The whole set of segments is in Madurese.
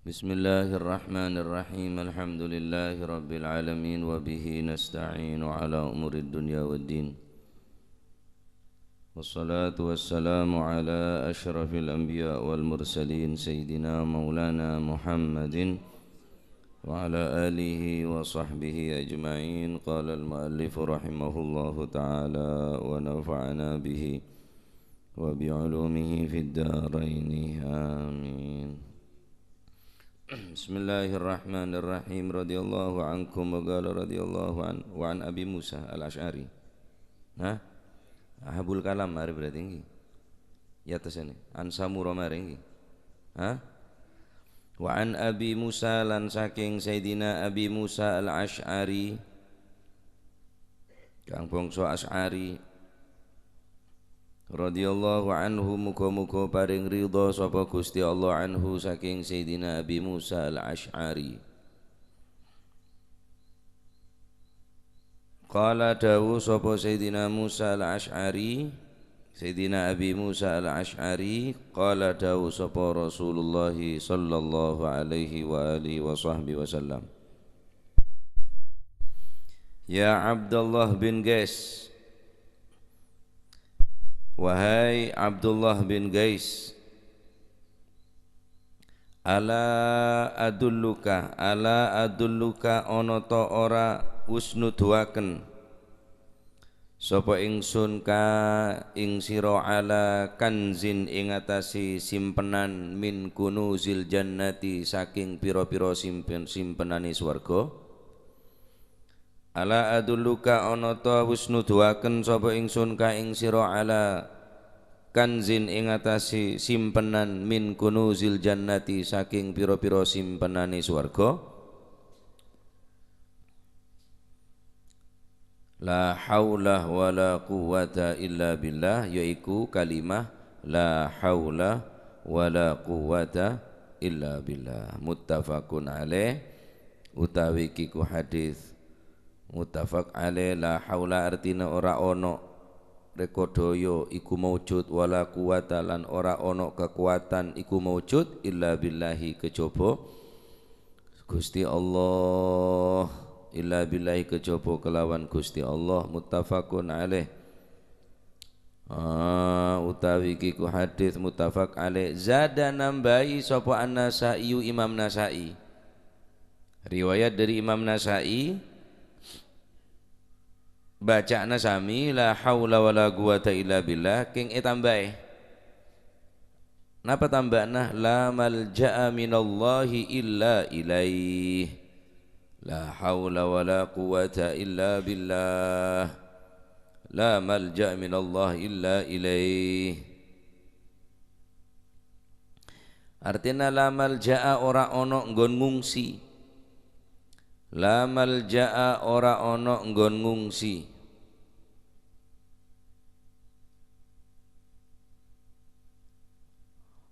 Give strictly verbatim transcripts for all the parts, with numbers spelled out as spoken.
بسم الله الرحمن الرحيم. الحمد لله رب العالمين، وبه نستعين على أمور الدنيا والدين. والصلاة والسلام على أشرف الأنبياء والمرسلين، سيدنا مولانا محمد وعلى آله وصحبه أجمعين. قال المؤلف رحمه الله تعالى ونفعنا به وبعلومه في الدارين. آمين. بسم الله الرحمن الرحيم. رضي الله عنكم وقال رضي الله عنه وعن أبي موسى الأشعري. Hah? Ahabul kalam mare berarti nggih. Ya, tesene. An Samura mare nggih. Hah? Wa an Abi Musa, lan saking Sayyidina Abi Musa Al-Asy'ari, kang bangsa Asy'ari, radhiyallahu anhu, muga-muga paring ridha sapa Gusti Allah anhu saking Sayyidina Abi Musa Al-Asy'ari. Qala, dawuh sapa Sayyidina Musa Al-Asy'ari, Sayyidina Abi Musa Al-Asy'ari, qala, dawuh sapa Rasulullah sallallahu alaihi wa alihi wa sahbihi wasallam, "Ya Abdullah bin Qais, wahai Abdullah bin Qais, ala adulluka, ala adulluka, ana ta ora wus nuduwaken sapa ingsun ka ing sira ala kanzin ing atase simpenan min kunuzil jannati, saking pira-pira simpen-, simpenane swarga?" Ala adulluka, ana ta wus nuduwaken sapa ingsun ka ing sira ala kanzin ing atase simpenan min kunuzil jannati, saking pira-pira simpenane swarga? La haula wala quwwata illa billah, yaiku kalimah la haula wala quwwata illa billah. Muttafaqun alaih, utawi kiku hadis muttafaq alaih. La haula artina ora ono rekodhoyo iku maujud, wala quwwata lan ora ono kekuatan iku maujud, illa billahi kejaba Gusti Allah, illa billahi kejaba kelawan Gusti Allah. Muttafaqun alaih. Ah, utawi kiku hadis muttafaq alaih. Zada nambahi sapa An-Nasa'i, Imam Nasa'i. Riwayat dari Imam Nasa'i, baca'na sami, la haula wala quwwata illa billah, keng etambahi. Napa tamba'na? La malja'a minallahi illa ilaih. La haula wala quwwata illa billah. La malja'a minallahi illa ilaih. Artina la malja'a ora ono nggon ngungsi. La malja'a ora ono nggon ngungsi.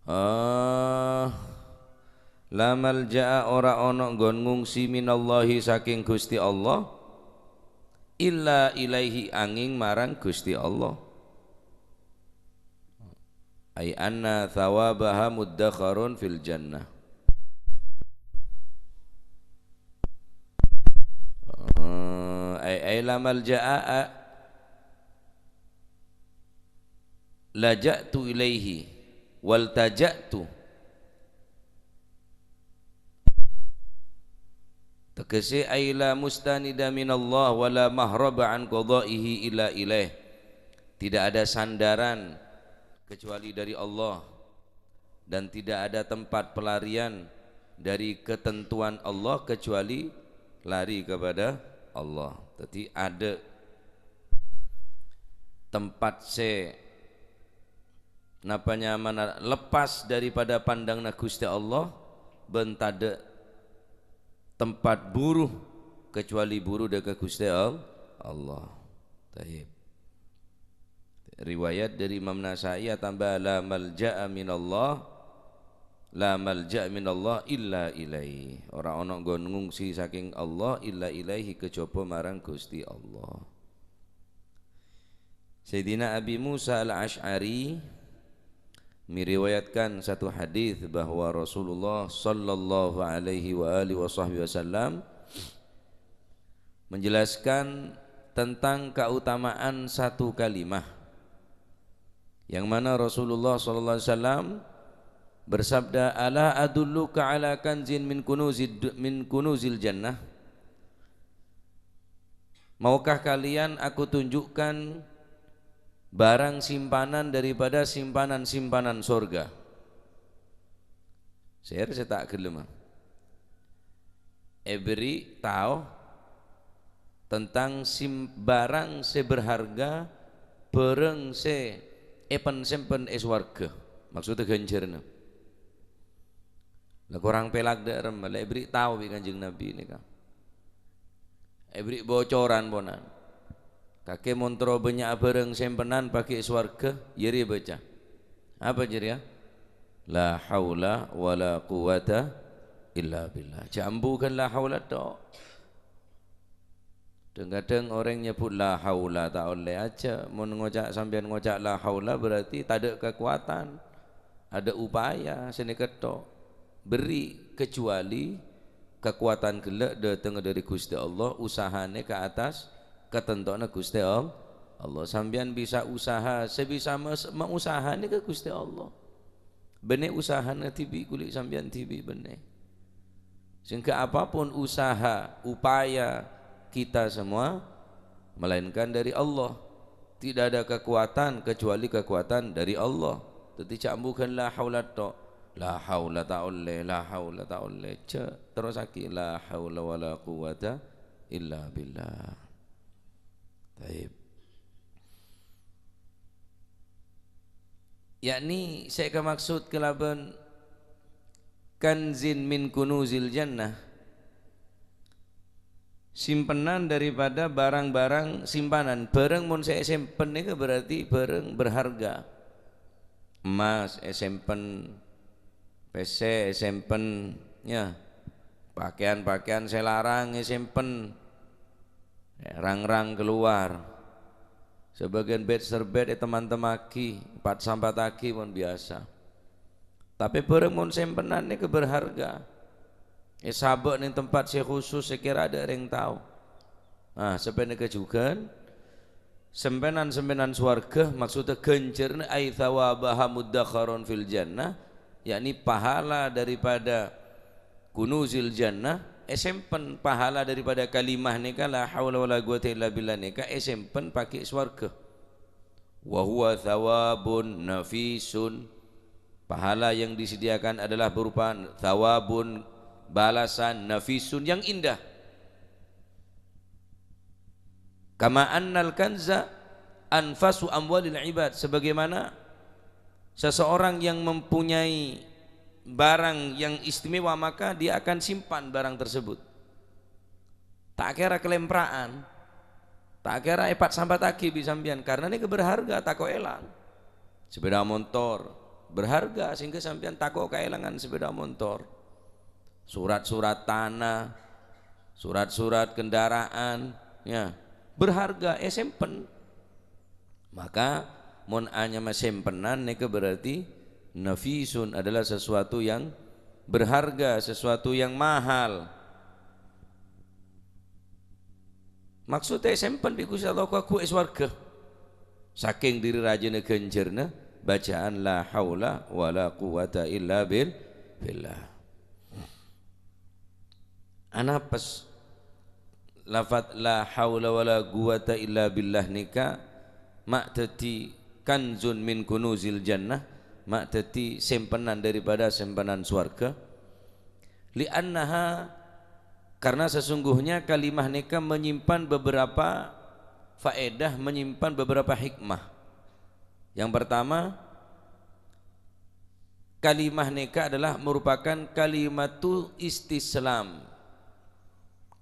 Ah, la malja'a ora ono nggon ngungsi minallahi saking Gusti Allah, illa ilaihi anging marang Gusti Allah. Ai anna thawabaha muddakharun fil jannah. Eh, ai, ai la malja'a, a-, laja'tu ilaihi, waltaja'tu. Tegese, ai la mustanida minallah wa la mahraba an qada'ihi illa ilaih. Tidak ada sandaran kecuali dari Allah, dan tidak ada tempat pelarian dari ketentuan Allah kecuali lari kepada Allah. Jadi, ada tempat se napa nyamana lepas daripada pandangna Gusti Allah, ban tadha' tempat buru kecuali buru dâ' ka Gusti Al-, Allah. Taib. Riwayat dari Imam Nasa'i atamba, "La malja'a minallah, la malja'a minallah illa ilaih." Ora ana nggon ngungsi saking Allah illa ilaihi, kejaba marang Gusti Allah. Sayyidina Abi Musa Al-Asy'ari meriwayatkan satu hadis bahwa Rasulullah sallallahu alaihi wa alihi wasahbihi wasallam menjelaskan tentang keutamaan satu kalimah, yang mana Rasulullah sallallahu alaihi wasallam bersabda, "Ala adulluka ala kanzin min kunuzid, min kunuzil jannah?" Maukah kalian aku tunjukkan barang simpanan daripada simpanan-simpanan sorga? Sèr sè ta' ghellem, ah. Èberri' tao tentang sim-, barang sè berharga, barang sè èpen-sempen è sowarga. Maksudnya ganjaranna. La korang pèlak dâ' remma, la èberri' tao bi' Kanjeng Nabi nèka. Èberri' bocoran ponan. Kakè mon terro bânnya' bhârâng sèmpenan paghi' è sowarga, iyâ rèya baca. Apa jârèya? La haula wala quwwata illa billah. Jhâ' ambu ghân la haula tok. Dhâng-kadhâng orèng nyebbhut la haula ta' ollè ajâ. Mon ngoca', sampèyan ngoca' la haula berarti tadâ' kakowadhân, adâ' upaya sè nèka tok. Berri', kecuali kakowadhân ghellâ' dâtengnga dâri Ghustè Allah, usahanè ka attas katantowanna Ghustè All-, Allah. Sampèyan bisa usaha, sè bisa mes-, mausaha nèka Ghustè Allah. Bânnè usahana dhibi', ghuli sampèyan dhibi' bânnè. Sehingga apapun usaha, upaya kita semua, melainkan dari Allah. Tidak ada kekuatan kecuali kekuatan dari Allah. Dhâddhi jhâ' ambu ghân la haula tok. La haula ta' ollè, la haula ta' ollè. Jhâ', terrosaghi, la haula wala quwwata illa billah. Taib. Yakni sè èkamaksud kalabân kanzin min kunuzil jannah, simpenan daripada barang-barang simpanan. Bhârâng mon sè èsempen nèka berarti bhârâng berharga. Emas èsempen, pèssè èsempen, ya. Pakèyan-pakèyan sè larang èsempen. Rang-rang kalowar. Sabâgiyân bed-serbed ètem-antemmaghi, empat-sampataghi mon biyasa. Tapè bhârâng mon sempenan nèka berharga. Èsabâ' neng tempat sè khusus sè kèra adâ' rèng tao. Nah, sapanèka jhughân, sempenan-sempenan sowarga, maksoddhâ ghânjhârânna, ai tsawabaha muddakharon fil jannah, yakni pahala daripada kunuzil jannah, èsempen pahala daripada kalimah nèka, la haula wala quwwata illa billah nèka, èsempen paghi' sowarga. Wa huwa tsawabun nafisun. Pahala yang disediakan adalah berupa tsawabun, balasan, nafisun, yang indah. Kama annal kanza anfasu amwalil ibad, sebagaimana seseorang yang mempunyai barang yang istimewa, maka dia akan simpan barang tersebut. Ta' kèra kalempra'an, ta' kèra èpat-sampataghi bi' sampèyan, karena nèka berharga, tako' èlang. Sepeda motor, berharga, sehingga sampèyan tako' kaèlangan sepeda motor. Surat-surat tanah, surat-surat kendaraan, ya, berharga, èsempen. Maka, mon anyama sempenan, nèka berarti nafisun adalah sesuatu yang berharga, sesuatu yang mahal. Maksudnya, èsempen bi' Ghustè Allah ghu-, ghu è sowarga. Sakèng dhiri rajâna ghânjhârânna bacaan la haula wala quwwata illa bil-, billah. Anapes lafat la haula wala quwwata illa billah nèka ma' dhâddhi kanzun min kunuzil jannah, ma' dhâddhi sempenan daripada sempenan sowarga. Li'annaha, karena sesungguhnya kalimah nèka menyimpan beberapa faedah, menyimpan beberapa hikmah. Yang pertama, kalimah nèka adalah merupakan kalimatu istislam.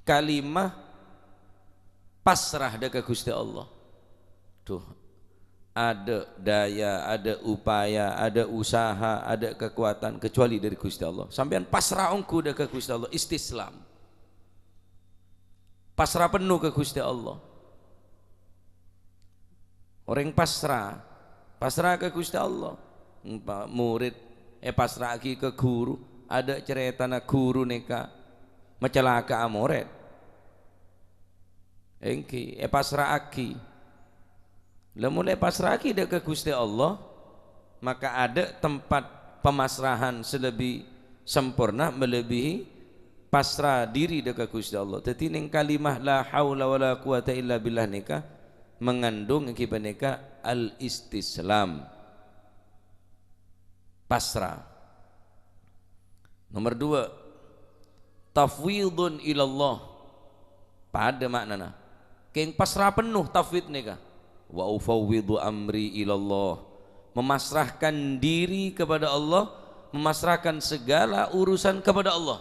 Kalimah pasrah dâ' ka Ghustè Allah. Duh, adâ' daya, adâ' upaya, adâ' usaha, adâ' kakowadhân kecuali dâri Ghustè Allah. Sampèyan pasrah ongghu dâ' ka Ghustè Allah, istislam. Pasrah penno ka Ghustè Allah. Orèng pasrah, pasrah ka Ghustè Allah. Empa-, murid èpassra'aghi ka ghuru, adâ' carètana ghuru nèka macalaka'a morèd. Èngghi, èpassra'aghi. La molaè èpassra'aghi dâ' ka Ghustè Allah, maka adâ' tempat pamasrahan sè lebbi samporna, melebihi pasra dhiri dâ' ka Ghustè Allah. Dhâddhi, neng kalimah la haula wala quwata illa billah nèka mengandung èngghi panèka al-istislam. Pasra. Nomor dua, tafwidun ilallah. Padâ ma'nana. Kèng pasra penuh tafwid nèka. "Wa ufawwidu amri ilallah." Memasrahkan diri kepada Allah, memasrahkan segala urusan kepada Allah.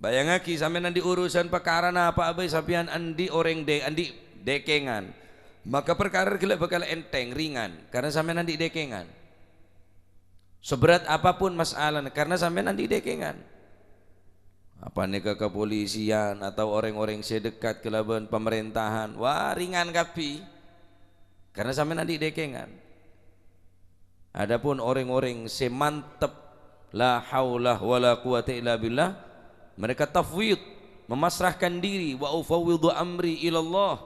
Bayangaghi, sampèyan andi' urusan parkara napa'a bhâi, sampèyan andi' orèng dè-, andi' dèkèngan. Maka parkara ghellâ' bhâkal ènthèng, ringan, karna sampèyan andi' dèkèngan. Seberat apapun masalana, karna sampèyan andi' dèkèngan. Apa nèka kepolisian atau orèng-orèng sè dekat kalabân pamarèntahan, wah, ringan kabbhi. Karna sampèyan andi' dèkèngan. Adapun orèng-orèng sè mantep, la haula wala quwata illa billah, mereka tafwid, memasrahkan diri, "Wa ufawwidu amri ilallah."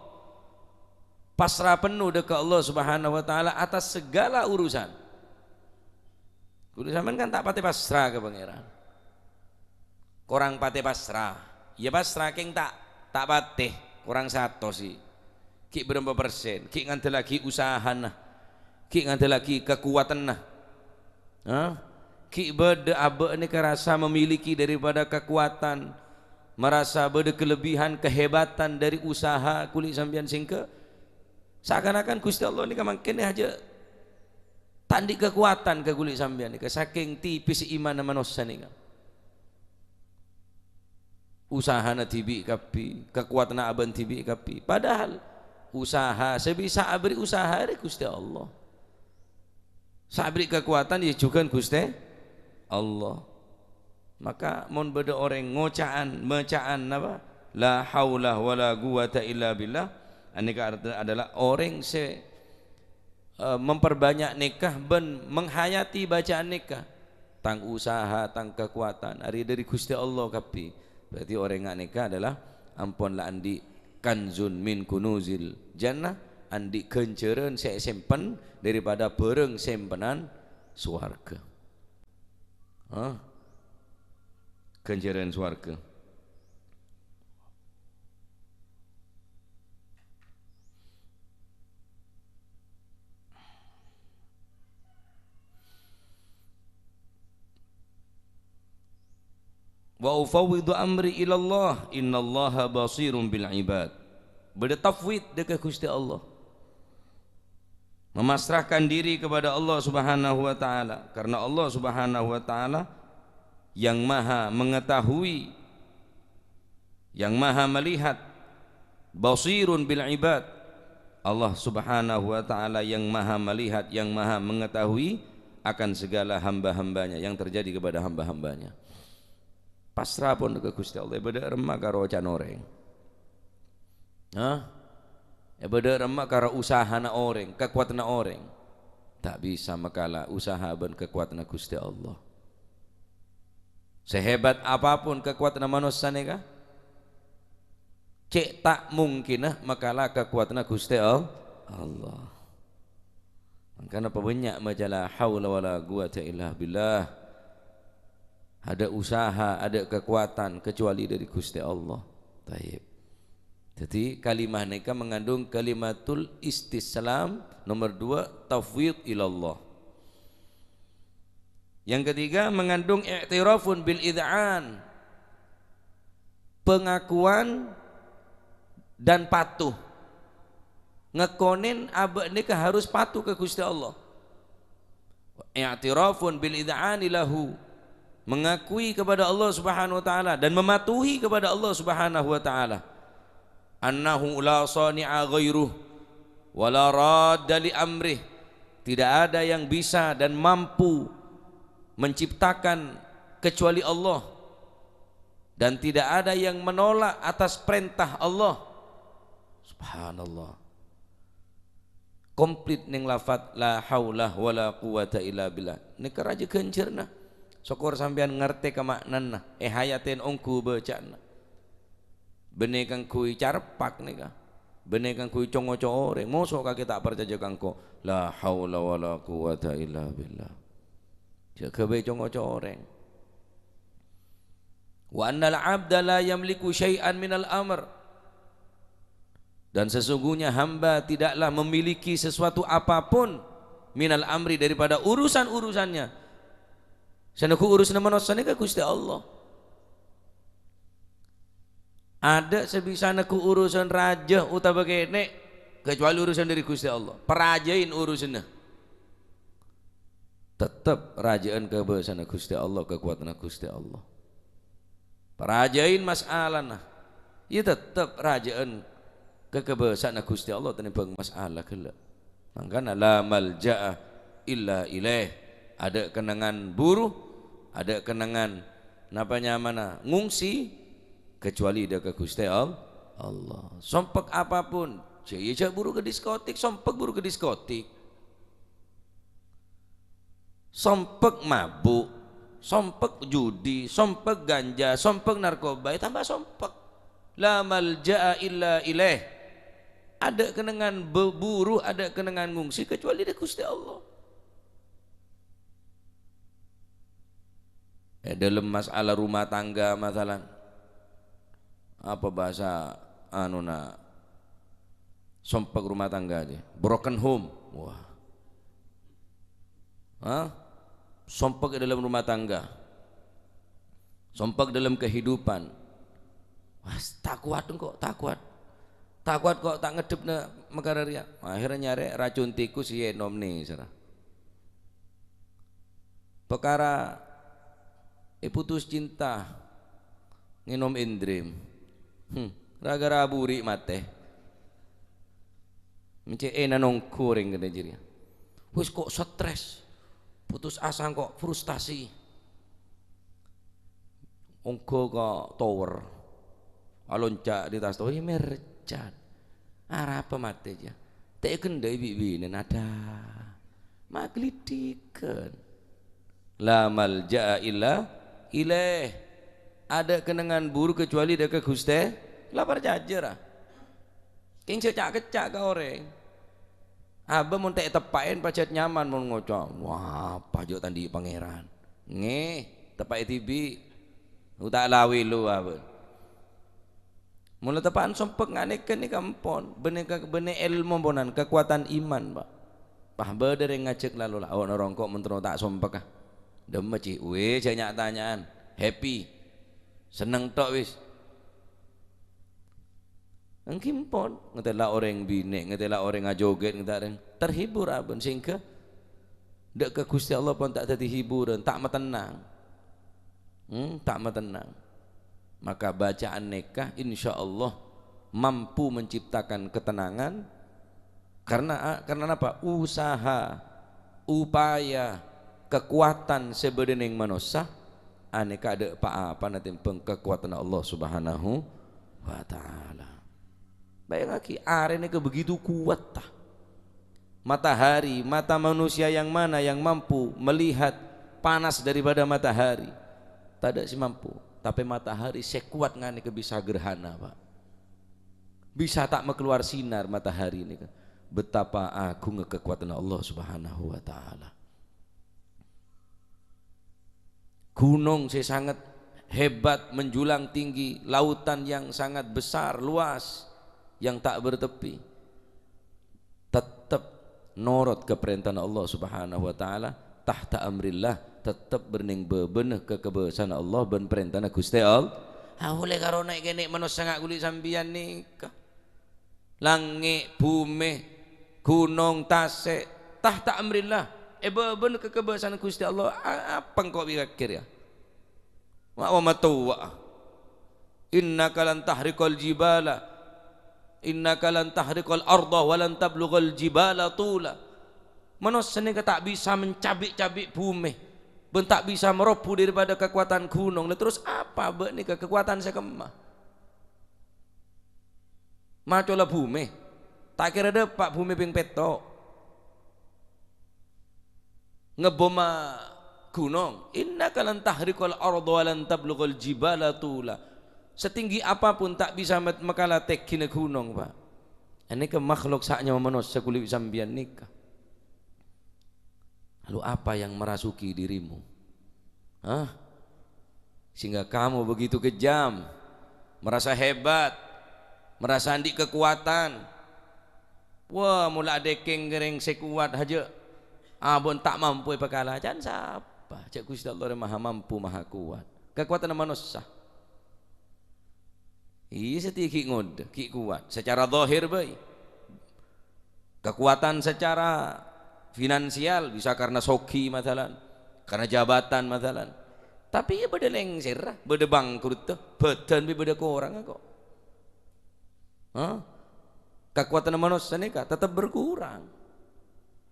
Pasra penuh dâ' ka Allah Subhanahu wa Ta'ala atas segala urusan. Ghulâ sampèyan kan ta' patè pasra ka Pangèran. Korang patè pasra. Iyâ pasra, kèng ta', ta' patè. Korang satos sè. Ghi' bârâmpa persen? Ghi' ngandellaghi usahana. Ghi' ngandellaghi kakowadhânna. Hah? Ghi' bâdâ abâ' nèka rasa memiliki daripada kakowadhân. Marasa bâdâ kelebihan, kehebatan dâri usaha ghulâ sampèyan sèngghâ. Seakan-akan Ghustè Allah nèka mangkèn hajâ ta' andi' kakowadhân ka ghulâ sampèyan nèka, sakèng tipis imanna manossa nèka. Usahana dhibi' kabbhi, kakowadhânna abâ' dhibi' kabbhi. Padahal usaha sè bisa aberri' usaha arè Ghustè Allah. Sè aberri' kakowadhân, iyâ jhughân Ghustè Allah. Maka mon bâdâ orèng ngoca'an, maca'an napa? La haula wala quwwata illa billah. Anèka artèna adalah orèng sè, eh, memperbanyak nèka bân menghayati bacaan nèka. Tang usaha, tang kakowadhân, arè dâri Ghustè Allah kabbhi. Berarti orèng nganèka adalah ampon la andi' kanzun min kunuzil jannah, andi' ghânjhârân sè èsempen daripada bhârâng sempenan sowarghâ. Hah? Ghânjhârân sowarghâ. "Wa ufawwidu amri ilallah, innallaha basirun bil ibad." Bâdâ tafwid dâ' ka Ghustè Allah. Memasrahkan diri kepada Allah Subhanahu wa Ta'ala, karena Allah Subhanahu wa Ta'ala yang Maha Mengetahui, yang Maha Melihat, Basirun bil Ibad. Allah Subhanahu wa Ta'ala yang Maha Melihat, yang Maha Mengetahui akan segala hamba-hambanya, yang terjadi kepada hamba-hambanya. Pasra pon ka Ghustè Allah, èbâdâ remma karo ocan orèng. Hah? Èbâdâ remma karo usahana orèng, kakowadhânna orèng. Ta' bisa makala usaha bân kakowadhânna Ghustè Allah. Sehebat apapun kakowadhânna manossa nèka, cè' ta' mungkinna makala kakowadhânna Ghustè Al-, Allah. Mangkana pabânnya' maca la haula wala quwwata illa billah. Adâ' usaha, adâ' kakowadhân kecuali dâri Ghustè Allah. Tayyib. Dhâddhi, kalimah nèka mengandung kalimatul istislam, nomor dua, tafwid ilallah. Yang ketiga, mengandung i'tirafun bil id'an, pengakuan dan patuh. Ngakonèn abâ' nèka harus patuh ka Ghustè Allah. I'tirafun bil id'ani lahu, mengakui kepada Allah Subhanahu wa Ta'ala dan mematuhi kepada Allah Subhanahu wa Ta'ala. Annahu la sani'a ghairuh, wa la radda li amrih. Tidak ada yang bisa dan mampu menciptakan kecuali Allah. Dan tidak ada yang menolak atas perintah Allah. Subhanallah. Komplit neng lafat la haula wala quwwata illa billah. Nèka rajâ ghânjhârna. Sokor sampèyan ngartè ka ma'nana, èhayatè ongghu bâca'anna. Bânnè kaangghuy careppak nèka. Bânnè kaangghuy co-ngoco orèng. Moso kakè ta' parcajâ ka engko'. La haula wala quwwata illa billah. Jhâ' ghâbây co-ngoco orèng. "Wa annal abda la yamliku syai'an minal amr." Dan sesungguhnya hamba tidaklah memiliki sesuatu apapun minal amri, daripada urusan-urusannya. Sè neggu' urusanna manossa nèka Ghustè Allah. Adâ' sè bisa neggu' urusan rajâ otabâ kènè', kecuali urusan dâri Ghustè Allah. Parajâi urusanna. Tettep rajâ'ân kabâsana Ghustè Allah, kakowadhânna Ghustè Allah. Parajâi masalana, iyâ tettep rajâ'ân ka kabâsana Ghustè Allah tènèmbhâng masala ghellâ'. Mangkana la malja'a illa ilaih. Adâ' kennengngan buru, adâ' kennengngan napa nyamana ngungsi, kecuali dâ' ka Ghustè Al-, Allah. Sompek apapun, jâ-, iyâ jâ' buru ka diskotik, sompek buru ka diskotik. Sompek mabuk, sompek judi, sompek ganja, sompek narkoba, ya tambah sompek. La malja'a illa ilaih. Adâ' kennengngan be-, buru, adâ' kennengngan ngungsi kecuali dâ' Ghustè Allah. È dâlem masalah rumah tangga, masalan, apa bahasa anuna, sompek rumah tangga aja, broken home. Wah. Hah? Sompek è dâlem rumah tangga. Sompek dâlem kehidupan. Wah, ta' kowat engko', ta' kowat. Ta' kowat engko' ta' ngeddhep nè mekara rèya. Akhirnya nyarè racun tikus, iyâ ènom nè sèra. Pekara èputus cinta, ngènom Endrem. Hmm, ra-ghârâ aburi' matè. Mèncè' ènan ongghu orèng ghânèka jârèya. Wis ko' stres, putus asa ko' frustasi. Ongghu ka tower. Alonca' di attas tower, iyâ merjhât. Arapa matè jâ? Ta' èkendhâ'i bi' binèna, adâ. Magliddhighân. La malja'a illa ilaih. Adâ' kennengngan buru kecuali dâ' ka Ghustè. La parcajâ, ra. Kèng jâ' ca'-kecca' ka orèng. Abâ mon ta' èteppa'è pajhât nyaman mon ngoca', "Wah, pajhât ta' andi' Pangèran." Ngè, teppa'è dhibi'. Uta' la wèlo abâ. Mon la teppa'an sompek nga' nèka nèka empon. Bânnè ka-, bânnè èlmo ponan, kakowadhân iman, Pak. Pas bâdâ rèng ngajhâk lalo, "La, ao'na rongko' mon terro ta' sompek, ah." Dâmma, Ci? Wis, jâ' nya'-tanya'an. Happy. Senneng tok wis. Èngghi empon, ngatèla orèng binè', ngatèla orèng ajoget, ngatèla orèng terhibur abâ, sehingga dâ' ka Ghustè Allah pon ta' dhâddhi hiburan, ta' matennang. Hmm, ta' matennang. Maka bacaan nèka insyaallah mampu menciptakan ketenangan. Karena a-, karena napa? Usaha, upaya, kakowadhân sè bâdâ neng manossa, anèka adâ' pa-apana tèmbhâng kakowadhânna Allah Subhanahu wa Ta'ala. Bayangaghi, arè nèka begitu kuat, ta. Matahari, mata manusia yang mana yang mampu melihat panas daripada matahari? Tadâ' sè mampu. Tapè matahari sè kowat nga' nèka bisa gerhana, Pak. Bisa ta' makalowar sinar matahari nèka. Betapa agungnga kakowadhânna Allah Subhanahu wa Ta'ala. Gunong sè sangat hebat, menjulang tinggi, lautan yang sangat besar, luas, yang tak bertepi, tettep norot ka parèntana Allah Subhanahu wa Ta'ala, tahta amrillah, tettep bârnèng bâbâna ka kabâsana Allah bân parèntana Ghustè Allah. Ha, ollè karana kènè' manossa nga' ghuli sampèyan nèka. Langngè', bhumè, gunong, tasè', tahta amrillah, è bâbâna ka kabâsana Ghustè Allah, a-, apa engko' bi' kakè rèya? Ma' wa matowa'a. Innaka lan tahriqal jibala, innaka lan tahriqal arda wa lan tablughal jibala tula. Manossa nèka ta' bisa mencabi'-cabi' bhumè, bân ta' bisa marobhu daripada kakowadhân gunong. Lah, terros apa bâ' nèka kakowadhân sè kemma? Macola bhumè. Ta' kèra dâpa' bhumè pèng pètto'. Ngebbhoma ghunong. "Innaka lan tahriqal arda wa lan tablughal jibala tula." Setinggi apapun ta' bisa met-, makala tènggina ghunong, Pak. Anèka makhluk sa'nyama manossa kulâ bi' sampèyan nèka. Lalu apa yang merasuki dirimu? Hah? Sehingga kamu begitu kejam, merasa hebat, merasa andi' kekuatan. Wah, mola adhekeng ka rèng sè kowat hajâ, abon ta' mampu èpakala. Can sapa? Jhâ' Ghustè Allah rè maha mampu, maha kowat. Kakowadhânna manossa. Iyâ, satèya ghi' ngodâ, ghi' kowat. Secara zahir bhâi. Kekuatan secara finansial bisa karena soghi, masalan, karena jabatan, masalan. Tapè iyâ bâdâ lèngsèr, bâdâ bangkrut, bâdân bi' bâdâ korang kok. Hah? Kakowadhânna manossa nèka tetep berkurang.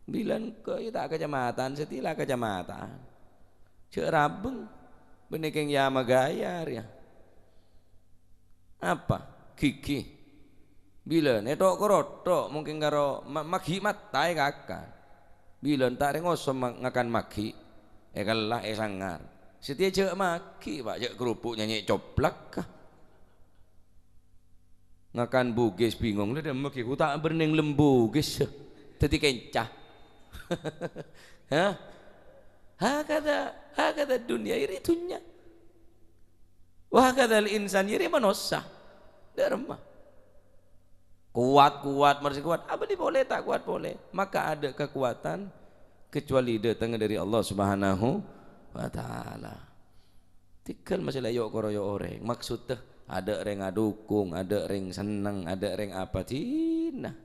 Bilân kok iyâ ta' kacamatan, satèya la kacamatan. Jhâ' rabâng, bânnè kèng yâ magayar, yâ. Apa? Ghighi. Bilân èthok-korothok mungkin karo ma-, maghi' matta èkakan. Bilân ta' rèng osom ma-, ngakan maghi', èkella, èsangar. Satèya jhâ' maghi', Pak, jhâ' kerupuk nyanyè' coplak. Ngakan Bugis bingong, "Lha, dâ' maghi' ku ta' bânnè lem Bugis, dhâddhi kènca." Hah? Hakadha, hakadha dunya, iyâ rèya dhunnya. Wa hakadhal insan, iyâ rèya manossa. Dâ' remma. Kowat, kowat, marè sè kowat. Abâli polè, ta' kowat polè. Maka adâ' kakowadhân kecuali dâteng dâri Allah Subhanahu wa Ta'ala. Tèghâl masalah yok-koroyok orèng. Maksoddhâ, adâ' rèng adhukung, adâ' rèng senneng, adâ' rèng apa dinah.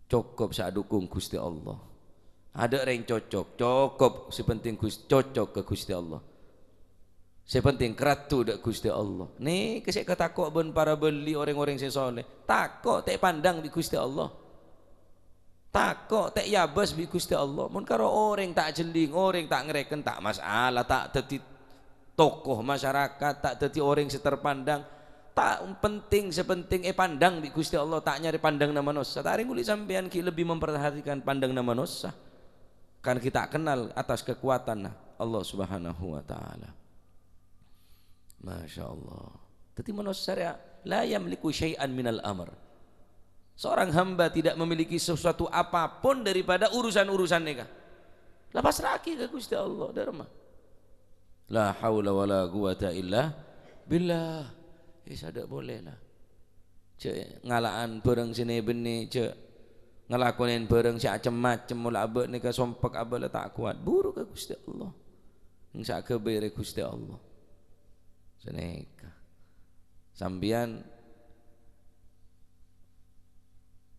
Cokop sè adhukung Ghustè Allah. Adâ' rèng cocok, cokop sè penting Gus-, cocok ka Ghustè Allah. Sè penting karaddhu dâ' Ghustè Allah. Nèka sè katako' bân para bâli orèng-orèng sè soleh. Tako' ta' èpandang bi' Ghustè Allah. Tako' ta' èabâs bi' Ghustè Allah. Mon karo orèng ta' jhelling, orèng ta' ngarèken, ta' masalah, ta' dhâddhi tokoh masyarakat, ta' dhâddhi orèng sè terpandang, ta' penting, sè penting èpandang bi' Ghustè Allah, ta' nyarè pandangnga manossa. Ta' rèng ghuli sampèyan ghi' lebbi memperhatikan pandangnga manossa. Karena kita kenal atas kekuatan Allah Subhanahu wa Ta'ala. Masya Allah. Dhâddhi manossa rèya la yamliku syai'an minal amr. Seorang hamba tidak memiliki sesuatu apapun daripada urusan-urusan nèka. La pasra'aghi ka Ghustè Allah, dâ' remma. La haula wala quwwata illa billah. Eh, sadâ' polè la. Jhâ' ngala'an bhârâng sè nè-bennè, jhâ' ngalakonè bhârâng sè acem-macem, mola abâ' nèka sompek abâ' la ta' kowat. Buru ka Ghustè Allah. Sè aghâbây rè Ghustè Allah. Sanèka. Sampèyan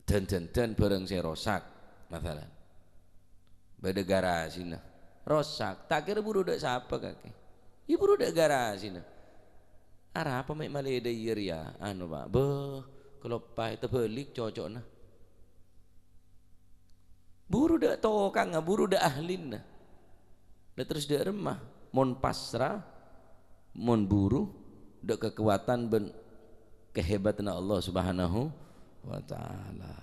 dan-dandan bhârâng sè rosak, masalan. Bâdâ garasina. Rosak. Ta' kèra buru dâ' sapa kakè. Iyâ buru dâ' garasina. Arapa mè' malè dâ' iyâ rèya? Anu, Pak. Bâh, kaloppaè tabâlik coco'na. Buru dâ' tokangnga, buru dâ' ahlina. Lah terros dâ' remma, mon pasra, mon buru, dâ' kakowadhân bân kahebatanna Allah Subhanahu wa Ta'ala.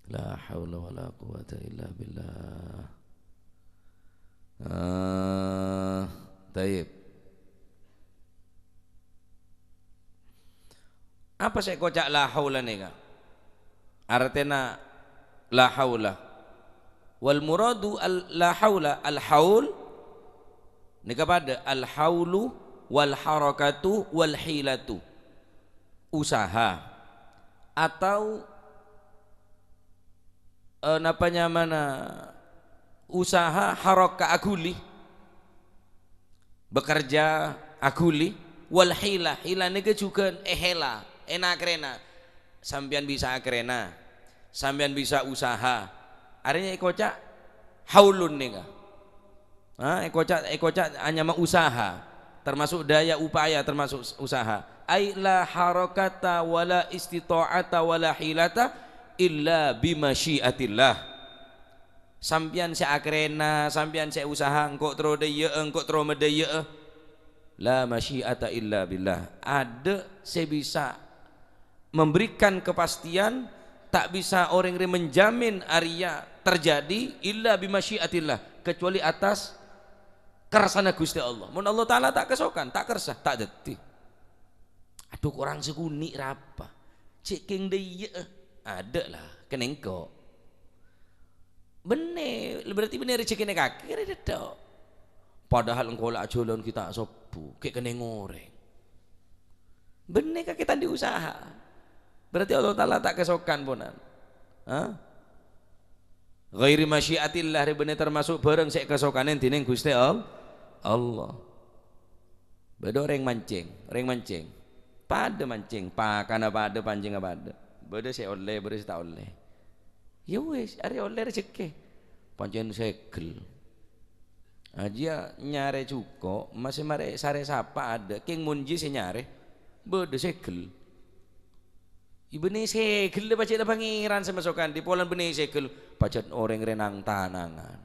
La haula wala quwwata illa billah. Ah, taib. Apa sè èkoca' la haula nèka? Artèna la haula. Wal muradu al-, la haula, al-haul nèka padâ al-haulu wal harakatu wal hilatu. Usaha atau, eh, napa nyamana, usaha haraka aghuli. Bekerja aghuli, wal hilah, hilah nèka jhughân èhèla, ènakrèna. Sampèyan bisa akrèna, sampèyan bisa usaha. Arèya èkoca' haulun nèka. Ha, èkoca', èkoca' anyama usaha, termasuk daya upaya, termasuk s-, usaha. Ai la harakata wala istita'ata wala hilata illa bimasyiatillah. Sampèyan sè akrèna, sampèyan sè usaha, engko' terro dâiyâ'â, engko' terro madâiyâ'â. La masyiata illa billah. Adâ' sè bisa memberikan kepastian Ta' bisa orèng rè menjamin arèya terjadi illa bi masyiatillah, kecuali atas kersana Gusti Allah. Mon Allah Ta'ala ta' kasokan, ta' kersa, ta' dhâddhi. Adhu, korang sakonè' ra apa? Cè' kèng dhâ' iyâ, eh. Adâ' la, kennèng ko'. Bânnè, berarti bânnè rejhekkèna kakè rè dhâddhi. Padahal engko' la ajhâlân ghi' ta' sobbhu, ghi' kennèng orèng. Bânnè kakè ta' andi' usaha. Berarti Allah Ta'ala ta' kasokan ponan. Hah? Ghairi masyiatillah rè bânnè termasuk bhârâng sè èkasokanè dhinèng Ghustè All-, Allah. Bâdâ orèng mancèng, orèng mancèng. Padâ mancèng, pakanna padâ, pancèngnga padâ. Bâdâ sè ollè, bâdâ sè ta' ollè. Ya wis, arè ollè rejhekkè. Pancèn segel. Ajiyâ nyarè jhuko', masè marè sarè sapa adâ', kèng mon jiyâ sè nyarè. Bâdâ segel. Bânnè segel pajhât Pangèran sè masokan, dhi polana bânnè segel, pajhât orèng rè nang-tanangan.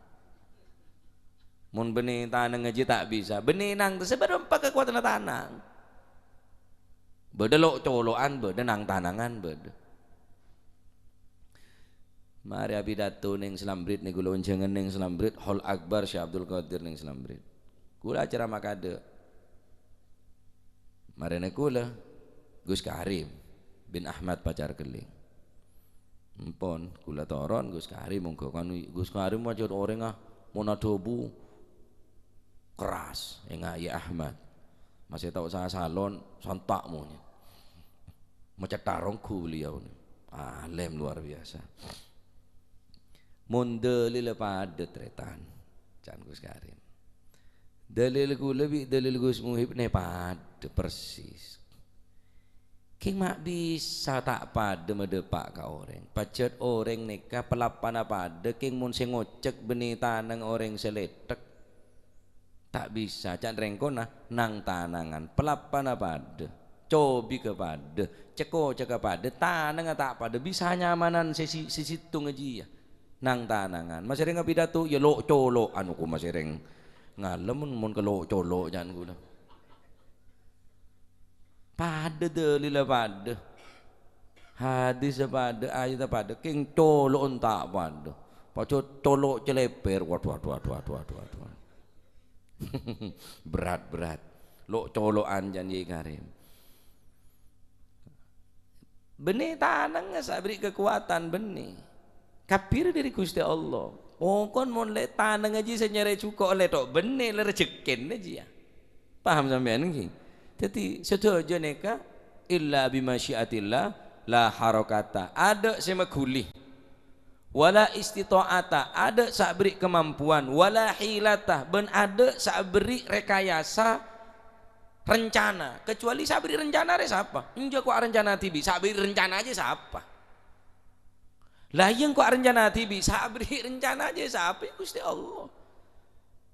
Mon bânnè tanang ajiyâ ta' bisa, bânnè nang, sabâb apa kakowadhânna tanang? Bâdâ lo'-colo'an, bâdâ nang-tanangan, bâdâ. Marè apidato neng Slambrid nèko, la onjhângan neng Slambrid, Hol Akbar Syekh Abdul Qadir neng Slambrid. Kaulâ acarama kadâ'. Marèna kaulâ, Gus Karim bin Ahmad Pacar Kelling. Empon, kaulâ toron, Gus Karim mongghâ kan, Gus Karim pajhât orèngnga mon adhâbu kerras, enga' Yai Ahmad. Masè tao sa-, salon, santa' monyè. Macettar ongghu beliau ni. Alim luar biasa. Mon dalilla padâ, tarètan, can Gus Karim. Dalil kaulâ bi' dalil Gus Muhib nè padâ persis. Kèng ma' bisa ta' padâ madâpa' ka orèng. Pajhât orèng nèka palappana padâ, kèng mon sè ngocèk bânnè tanang orèng sè lèthèk. Ta' bisa, ca'na rèng kona, nang-tanangan, palappana padâ, cobigghâ padâ, cè'-kocègghâ padâ, tanangnga ta' padâ, bisa nyamanan sè si-, sè sèttong ajiyâ. Nang-tanangan. Masè rèng apidato, ya lo'-colo', anu, ko masè rèng ngalem mon, mon ka lo'-colo', can kaulâ. Padâ dalilla padâ. Hadissa padâ, ayatta padâ, kèng colo'na ta' padâ. Pajhât colo' cèlèpèr. Waduh, waduh, waduh, waduh, waduh, waduh. Berat, berat. Lo'-colo'an can Yai Karim. Bânnè tanangnga sè aberri' kakowadhân bânnè. Kabbhi rè dâri Ghustè Allah. Pokon mon lè' tanang ajiyâ sè nyarè jhuko' lè' to' bânnè, lè' rejhekkèna ajiyâ. Paham sampèyan, ènggi? Dhâddhi, sadhâjâ nèka illa bi masyiatillah, la harakata. Adâ' sè maghuli. Wala istita'ata, adâ' sè aberri' kamampowan. Wala hilata, bân adâ' sè aberri' rekayasa rencana. Kecuali sè aberri' rencana rè sapa? Enjâ' ko' arencana dhibi', sè aberri' rencana ajiyâ sapa? Lah, iyâ, engko' arencana dhibi', sè aberri' rencana ajiyâ sapa? Yâ Ghustè Allah.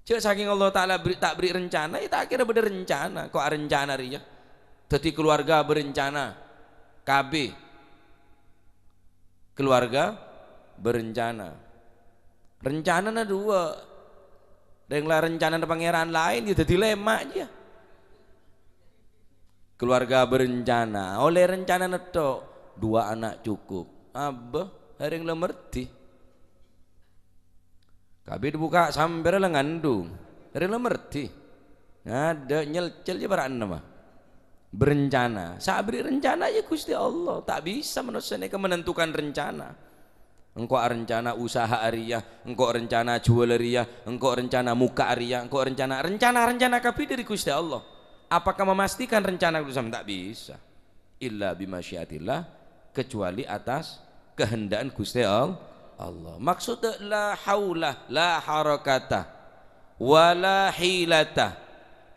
Jhâ' sakèng Allah Ta'ala berri', ta' berri' rencana, yâ ta' kèra bâdâ rencana. Ko' arencana rèya. Dhâddhi keluarga berencana. K B. Keluarga berencana. Rencanana duwâ'. Rèng la rencanana Pangèran laèn, yâ dhâddhi lèma' jiyâ. Keluarga berencana, ollè rencana netto', dua anak cukup. Abbâ, rèng la merdhi. Kabit buka samper la ngandung. Rèng la merdhi. Adâ' nyelcel jiyâ para' ennem, ah. Berencana. Sè aberri' rencana jiyâ Ghustè Allah. Ta' bisa manossa nèka menentukan rencana. Engko' arencana usaha arèya, engko' rencana juwâl arèya, engko' rencana mokka' arèya, engko' rencana, rencana-rencana kabbhi dâri Ghustè Allah. Apakah memastikan rencana Ghustè Allah? Ta' bisa. Illa bi masyiatillah, kecuali atas kehenda'an Ghustè All-, Allah. Maksudnya la haula, la harakata, wala hilata,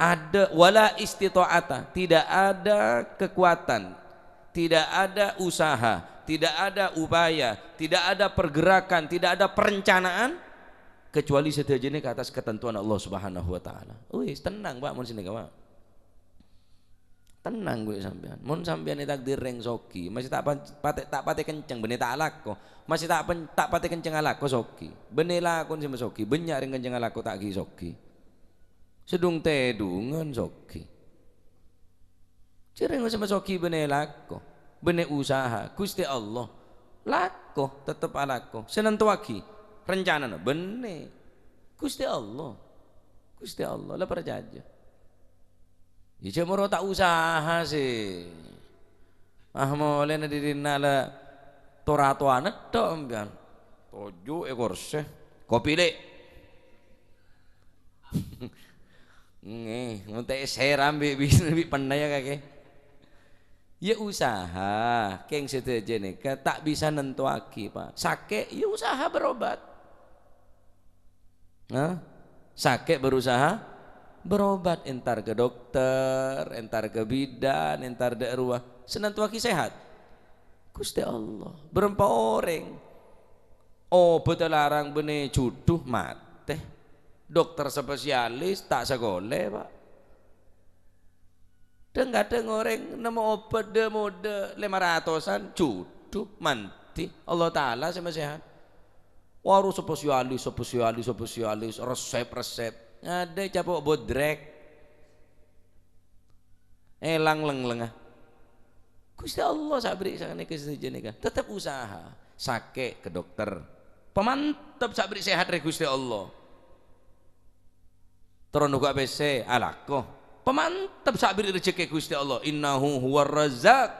adâ', wala istita'ata, tidak ada kekuatan, tidak ada usaha, tidak ada upaya, tidak ada pergerakan, tidak ada perencanaan, kecuali sadhâjâna ka atas ketentuan Allah Subhanahu wa Ta'ala. Wis, tenang, Pak, mon sè nèka, Pak. Tenang kowe sampèyan. Mon sampèyan ètakdir rèng soghi, masè ta' pan-, patè, ta' patè kenceng, bânnè ta' alako. Masè ta' pen-, ta' patè kenceng alako soghi. Bânnè lakon sè masoghi, bânnya' rèng kenceng alako ta' ghi' soghi. Sè dung-tèdungan soghi. Jhâ' rèng sè masoghi bânnè lako, bânnè usaha, Ghustè Allah. Lako, tetep alako. Sè nantowaghi rencanana bânnè Ghustè Allah. Ghustè Allah, la parcajâ. Iyâ, jhâ' moro ta' usaha sè. Ah, molèna dhi-, dhinna' la tor-atowana tok sampèyan. Toju' è korsè. Kopi, Lè'. Ngghi, mon ta' èsèram bi', bi', bi' penna, yâ, kakè. Yâ, usaha, kèng sadhâjâ nèka ta' bisa nantowaghi, Pak. Sakè', yâ usaha berobat. Nah, sakè' berusaha berobat, entar ka dokter, entar ka bidan, entar dâ' rowa. Sè nantowaghi sehat. Ghustè Allah. Bârâmpa orèng obhâddhâ larang bânnè jhudhu, matè. Dokter spesialis ta' sakolè, Pak. Dhâng-kadhâng orèng nemmo obhât dâ-modâ lèma ratosan, jhudhu, mandi. Allah Ta'ala sè masehat. Waru spesialis, spesialis, spesialis, resep-resep. Ngadâ' capo' bodrek. Èlang lèng-lèngnga. Ghustè Allah sè aberri' sapanèka sadhâjâ nèka. Tetep usaha. Sakè' ka dokter. Pamantep sè aberri' sehat rè Ghustè Allah. Terro nongghâ pèssè, alako. Pamantep sè aberri' rejekkè Ghustè Allah. Innahu huwar razzaq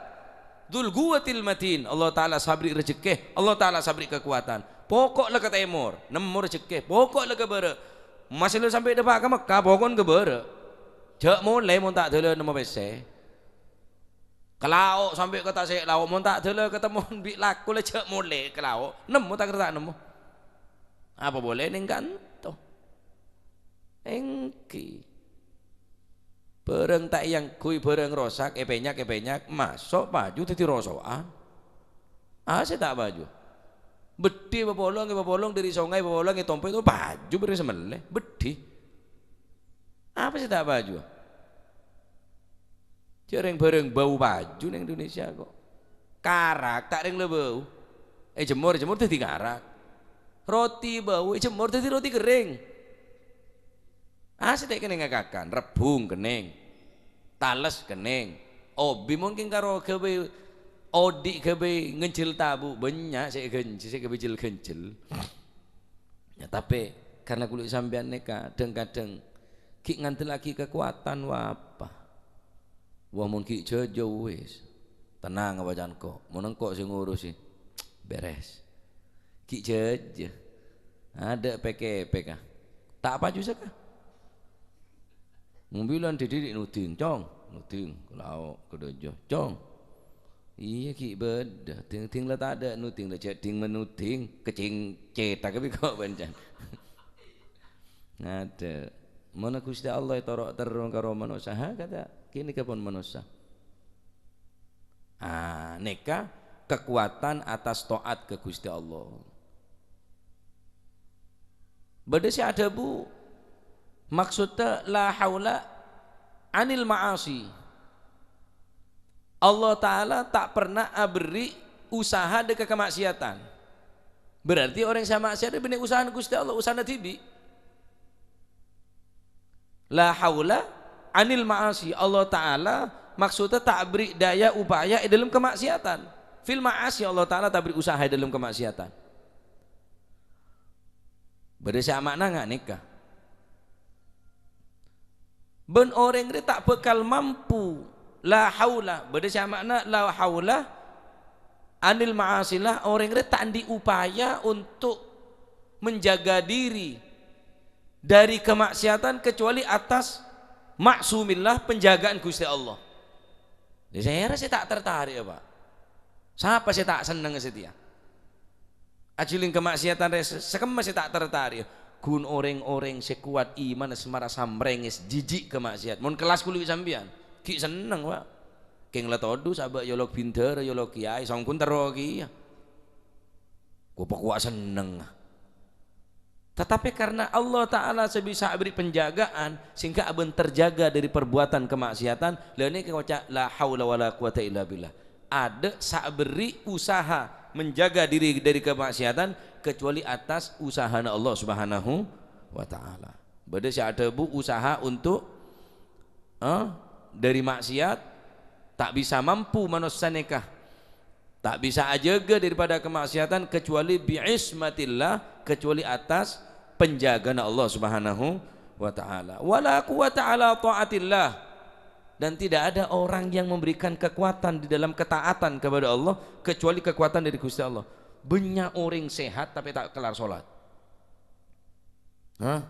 dzul quwwatil matin. Allah Ta'ala sè aberri' rejekkè. Allah Ta'ala sè aberri' kakowadhân. Poko' la ka tèmor, nemmo rejekkè. Poko' la ka bârâ'. Masè lo sampè' dâpa' ka Mekkah, pokon ka bârâ'. Jhâ' molè mon ta' dâlâ nemmo pèssè. Ka lao' sampè' ka tasè' lao', mon ta' dâlâ katemmon bi' lako la jhâ' molè ka lao'. Nemmo ta' kèra ta' nemmo. Apa bolè neng kanto. Èngghi. Bârâng ta' èangghuy, bârâng rosak, èpènyak, èpènyak, maso' paju dhâddhi roso'an. Apa sè ta' paju? Beddhi papolong, èpapolong dâri songay, èpapolong ètompo, ètompo paju bârâng sè mellè. Beddhi. Apa sè ta' paju? Jhâ' rèng-bârâng bâu paju neng Indonesia kok. Karak ta' rèng la bâu. Èjemmor, èjemmor dhâddhi karak. Roti bâu, èjemmor dhâddhi roti kerrèng. Ah, sè ta' kennèng ngakakan, rebbhung kennèng. Tales kennèng. Obi mungkin karo ghâbây odi' ghâbây ngenjel tabu', bânnya' sè ègenj-, sè ghâbây jel-ganjel. Ya, tapè karna kaulâ sampèyan nèka dhâng-kadhâng ghi' ngandellaghi kakowadhân, wa apa? Wa, mon ghi' jhâjâ, wis. Tennang apa can engko'. Mon engko' sè ngurusi, bèrès. Ghi' jhâjâ. Adâ' pèkè-pèkè. Ta' paju saka. Mobilan dhidhi' nuding, "Cong." Nuding, ka lao', ka dâjâ, "Cong." Iyâ, ghi' bâdâ. Dhing-dhing la tadâ' nuding, la jhâ' dhing-menuding, kecing cèthak bi' ko' bân can. Adâ'. Monna Ghustè Allah ètoro' terro karo manossa, hakadha, kènèka pon manossa. Ah, nèka kakowadhân atas taat ka Ghustè Allah. Bâdâ sè adhâbu, maksudda la haula anil ma'asi. Allah Ta'ala ta' perna aberri' usaha dâ' ka kama'siyatan. Berarti orèng sè ma'siyat bânnè usahana Ghustè Allah, usahana dhibi'. La haula anil ma'asi. Allah Ta'ala maksudda ta' aberri' daya upaya è dâlem kama'siyatan. Fil ma'asi Allah Ta'ala ta' aberri' usaha è dâlem kama'siyatan. Bâdâ sè ama'na nga' nèka. Bân orèng rè ta' bhâkal mampu, la haula, bâdâ sè ama'na la haula anil ma'asillah, orèng rè ta' andi' upaya untuk menjaga diri dari kemaksiatan kecuali atas ma'sumillah, penjagaan Ghustè Allah. Sèra sè ta' tertarik, ya, Pak? Sapa sè ta' senneng satèya? Ajhilling kamaksiatan rè-, sakemma sè ta' tertarik. Ghun orèng-orèng sè kowat imanna sè marasa mrèngès, jijik kamaksiat. Mon kellas kulâ bi' sampèyan, ghi' senneng, Pak. Kèng la todus abâ' yolok bindhârâ, yolok kèyaè, songghun terro kèya. Ko-, pakowa senneng. Tetapi karena Allah Ta'ala sè bisa aberri' penjagaan, sehingga abâ' terjaga dari perbuatan kemaksiatan, la nèka ngoca', "La haula wala quwata illa billah." Adâ' sè aberri' usaha menjaga diri dari kemaksiatan kecuali atas usahana Allah Subhanahu wa Ta'ala. Bâdâ sè adhâbu usaha untuk, eh, dari maksiat, ta' bisa mampu manossa nèka Ta' bisa ajâgâ daripada kamaksiatan kecuali bi'ismatillah, kecuali atas penjagana Allah Subhanahu wa Ta'ala. Wala quwwata ala ta'atillah. Dan tidak ada orang yang memberikan kekuatan di dalam ketaatan kepada Allah kecuali kekuatan dari Gusti Allah. Bânnya' orèng sehat tapi ta' kellar sholat. Hah?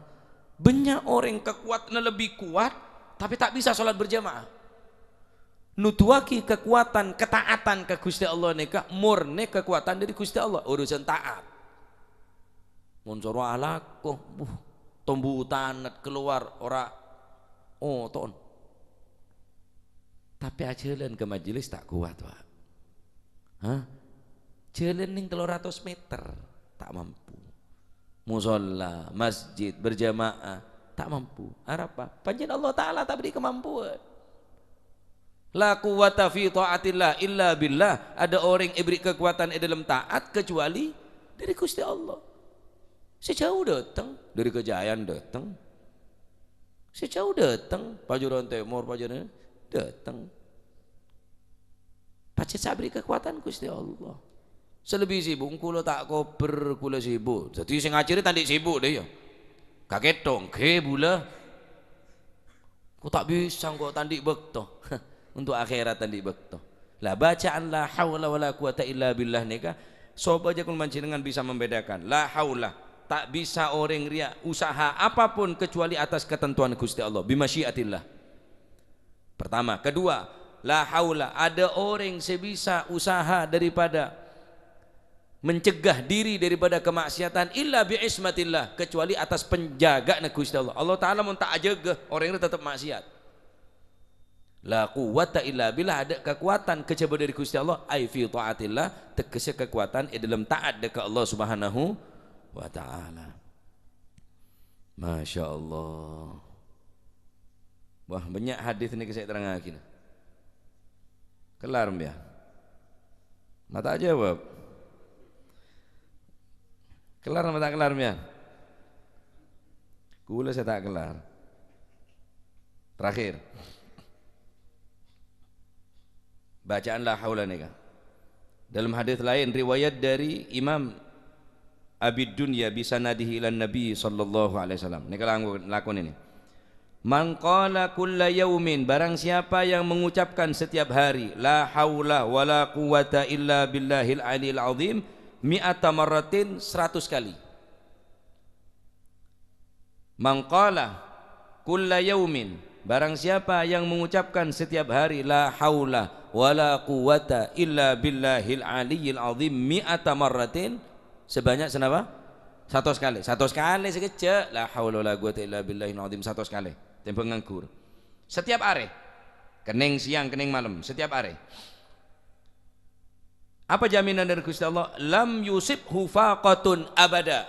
Bânnya' orèng kekuatanna lebih kuat, tapi ta' bisa sholat berjamaah. Nuduwaghi kekuatan, ketaatan ka Gusti Allah nèka murni kekuatan dari Gusti Allah, urusan taat. Mon soro alako, buh, tombu tanet keluar ora oto'on. Tapè ajhâlân ka majelis ta' kowat, Pak. Hah? Jhâlân nèng tello ratos meter, ta' mampu. Musholla, masjid, berjamaah, ta' mampu. Arapa? Pancèn Allah Ta'ala ta' bâri' kamampuwân. La quwwata fi ta'atillah illa billah. Adâ' orèng èbâri' kakowadhân è dâlem taat kacuwali dâri Gusti Allah. Sè jhâu dâteng, dâri Kajayan dâteng. Sè jhâu dâteng, Pajuron Tèmor, Pajuron dâteng. Pajhât sè abâri' kakowadhân Gusti Allah. Sè lebbi sibuk, kaulâ ta' kobâr, kaulâ sibuk. Dhâddhi sè ngajhâri ta' andi' sibuk, dâ' iyâ. Kakètto, èngghi bulâ. Ko ta' bisa, engko' ta' andi' bâkto. Untuk akhèrat ta' andi' bâkto. Lah, bacaan la haula wala quwata illa billah nèka, sopajâ kaulâ panjhennengngan bisa membedakan. La haula, ta' bisa orèng rèya usaha apapun kecuali atas ketentuan Gusti Allah, bimasyiatillah. Pertama. Kedua, la haula, adâ' orèng sè bisa usaha daripada mencegah diri daripada kamaksiatan illa bi ismatillah, kecuali atas penjagana Gusti Allah. Allah Ta'ala mon ta' ajâgâ, orèng rèya tetep maksiat. La quwwata illa billah, adâ' kakowadhân kajhâbhâ dâri Gusti Allah, ai fi taatillah, teggessè kakowadhân è dâlem taat dâ' ka Allah Subhanahu wa Ta'ala. Masya Allah. Wah, bânnya' hadis nèka sè èterrangngaghi. Kellar, mbiyan? Ma' ta' jawab. Kellar ma' ta' kellar, mbiyan? Kaulâ sè ta' kellar. Terakhir. Bacaan la haula nèka. Dalam hadis lain, riwayat dari Imam Abi Dunya bi sanadihi ilan Nabi sallallahu alaihi wasallam. Nèka langko-, lakon ini. "Man qala kulla yaumin," barang siapa yang mengucapkan setiap hari, "La haula wa la quwwata illa billahil aliyil azim," mi'ata marratin, seratus kali. "Man qala kulla yaumin," barang siapa yang mengucapkan setiap hari, "La haula wa la quwwata illa billahil aliyil azim," mi'ata marratin, sebanyak senapa? Satos kali. Satos kali sakejjhâ'. La haula wa la quwwata illa billahil azim, satos kali. Tèmbhâng nganggur. Setiap arè. Kennèng sèyang, kennèng malem. Setiap arè. Apa jaminan dâri Gusti Allah? "Lam yusibhu faqatun abada."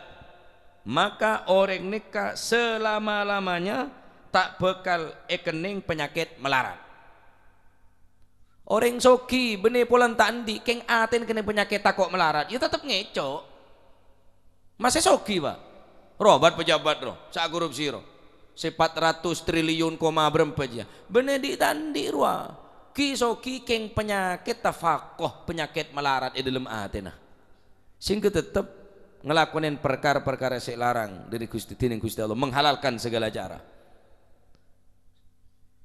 Maka orèng nèka salama-lamanya ta' bhâkal èkennèng panyakèt malarat. Orèng soghi bânnè polana ta' andi', kèng atèna kennèng panyakèt tako' malarat, ya tetep ngèco'. Masè soghi, Pak. Rowa bâdâ pejabat rowa, sè akorupsi rowa. Sè pat ratos triliun koma bârâmpa jiyâ. Bânnè dhi'-tandhi' rowa. Ghi-soghi kèng panyakèt tafaqoh, panyakèt malarat è dâlem atèna. Sehingga tetep ngalakonè parkara-parkara sè èlarang dâri Gusti, dhinèng Gusti Allah, menghalalkan segala cara.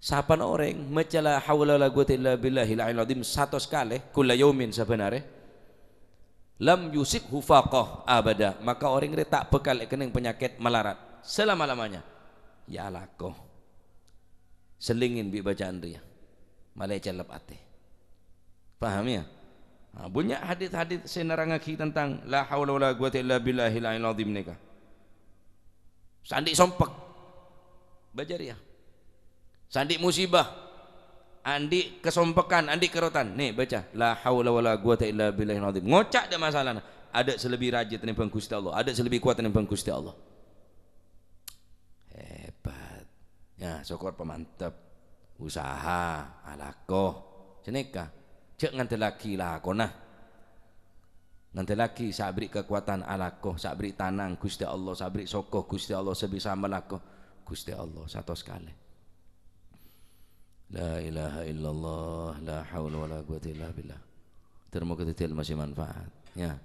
Sapana orèng maca la haula wala quwwata illa billahil aliyil azim satos kalè, kulla yaumin, sabbhân arè, "Lam yusibhu faqah abada," maka orèng rè ta' bhâkal èkennèng panyakèt malarat salama-lamanya. Ya alako. Selingin bi' bacaan rèya. Malè cellep atè. Paham, ya? Nah, bânnya' hadits-hadits sè nerrangngaghi tentang la haula wala quwwata illa billahil aliyil azim nèka. Sè andi' sompek. Baca rèya. Sè andi' musibah. Andi' kasompekan, andi' karotan. Nè, baca. La haula wala quwwata illa billahil azim. Ngoca' dâ' masalana. Adâ' sè lebbi rajâ tènèmbhâng Ghustè Allah. Adâ' sè lebbi kowat tènèmbhâng Ghustè Allah. Hebat. Ya, sokor pamantep. Usaha, alako. Sanèka. Jhâ' ngandellaghi lakona. Ngandellaghi sè aberri' kakowadhân alako, sè aberri' tanang Ghustè Allah, sè aberri' soko Ghustè Allah, sè bisa malako Ghustè Allah satos kalè. La ilaha illallah, la haula wala quwwata illa billah. Moghâ dhâddhi ilmu sè manfaat. Ya.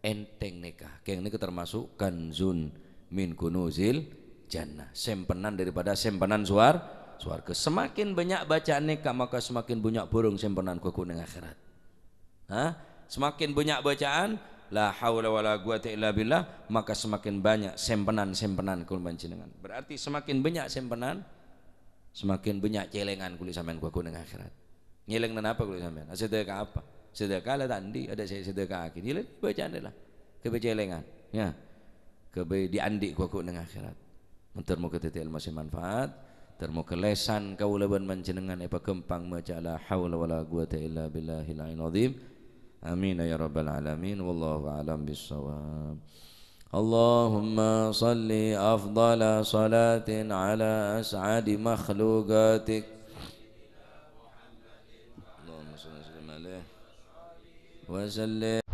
Ènthèng nèka. Kèng nèka termasuk kanzun min kunuzil jannah. Sèmpenan daripada sèmpenan suar-, suarga. Semakin bânnya' bâcaan nèka, maka semakin bânnya' bhurung sèmpenan ghuwâ neng akhèrat. Hah? Semakin bânnya' bâcaan, la haula wala quwwata illa billah, maka semakin bânnya' sèmpenan-sèmpenan kaulâ panjhennengngan. Berarti semakin bânnya' sèmpenan, semakin bânnya' cèlèngan kaulâ sampèyan ghuwâ neng akhèrat. Nyèlèng napa kaulâ sampèyan? Sedekah apa? Sedekah la ta' andi', adâ' sè sedekahaghi. Nyèlèng bâcaan la. Kabbhi cèlèngan. Ya. Kabbhi diandi' ghuwâ neng akhèrat. Moghâ dhâddhi ilmu sè manfaat. Moghâ lèsan kaulâ bân panjhennengngan èpaghâmpang maca la haula wala quwwata illa billahil aliyyil azim. Amin ya rabbal alamin. Wallahu a'lam bissawab. Allahumma shalli afdhala shalatin ala as'adi makhluqatik. Allahumma shalli wa sallim alaihi wa sallim.